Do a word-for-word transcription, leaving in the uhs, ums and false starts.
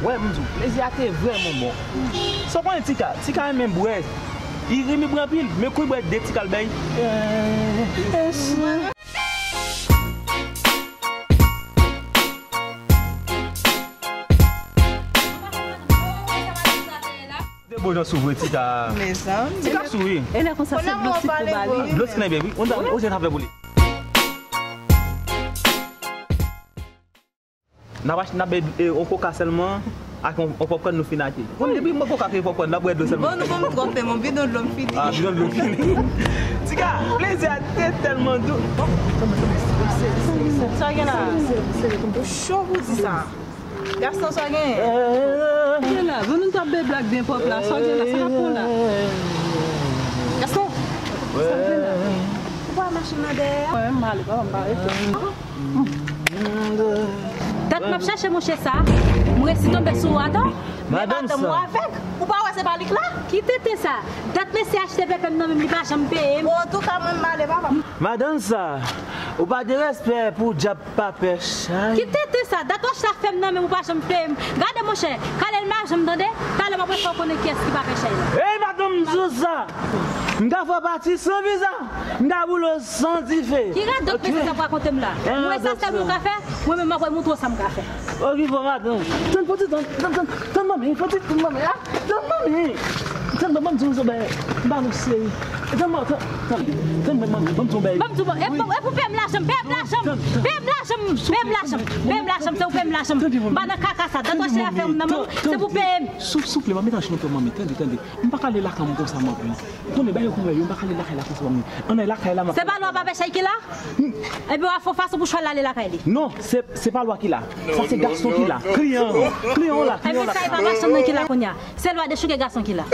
Wè, m di w, plezi a te vrèman bon. Sa w konnen Tika? Tika renmen bwè. Li renmen bwè anpil, men kou l bwè de Tika l bay. De bon jan sou vre, Tika. Mezanmi. Tika sou, wi. E lè konsa, se dlo sik pou ba li. Dlo sik nan byen, wi. On da, on jan ta fè pou li. N ap achte, n ap bwè, e, on koka sèlman, ak on, on pòpkòn nou fin achte. Bon, depi m bwè koka ak pòpkòn, n ap bwè dlo sèlman. Bon, nou ban m twòp, men yon bidon dlo m fini. Ah, bidon dlo fini. Tika, plezi a te tèlman dou. Sa gen la? Ou cho pou di sa. Gaston, sa gen? Sa gen la? Bon, nou t ap bay blag byen pwòp la. Sa gen la? Sa k ap pran la? Gaston! Sa gen la? Ou pa mache nan dèyè a? Mwen menm, m ale, papa, m pa rete. Dat m ap chache monchè sa, m resi tonbe sou ou atò. Men madanm ou avèg, ou pa wè se pa li k la? Ki tenten sa? Dat mesye achte pèpè m nan men m, li pa janm peye m. Bon, antouka, mwen, m ale, papa. Madanm sa, ou pa gen respè pou dyab pa pè chay. Ki tenten sa? Dat w achte a fè m nan men m, ou pa janm peye m. Gade monchè, kale l madanm, tande? Talè m ap fè w konnen kiyès ki pa pè chay la. Ey, madanm, m di w sa. M ka fè w pati san viza. M ka boule w san dife. Ki radòt mesye sa ap rakonte m la? Mwen sa sèl mwen ka fè? Mwen menm m ap montre w sa m ka fè. Okipe w madanm. Tann fò ti tann, tann, tann, tann manmi, fò ti tann manmi, ah, tann manmi. Tann manmi, m di w sa, ben, m pa nan seri. Tann manmi, tann, tann, tann manmi, ban m di w, ben. Ban m di w, e pou, e pou peye m lajan m, peye m lajan m, peye m lajan m, peye m lajan m, peye m lajan m, se ou peye m lajan m. M pa nan kaka sa, dat w achte a fè m nan men m, se pou peye m. Soup, souple, manmi, tann chante manmi, tande, tande. M pa ka ale lakay m konsa, manmi. Ou konnen bagay yo konn wè yo, m pa ka ale lakay la konsa, manmi. Ann al lakay la, m ap... Se pa lwa pa pè chay ki la? Epi w ap fè fason pou chwal la ale lakay li. Non, se, se pa lwa ki la. Sa se Gaston ki la. Kliyan an. Kliyan an la, kliyan an la. Epi sa e pa machann nan ki la kounye a. Se lwa dechouke Gaston ki la.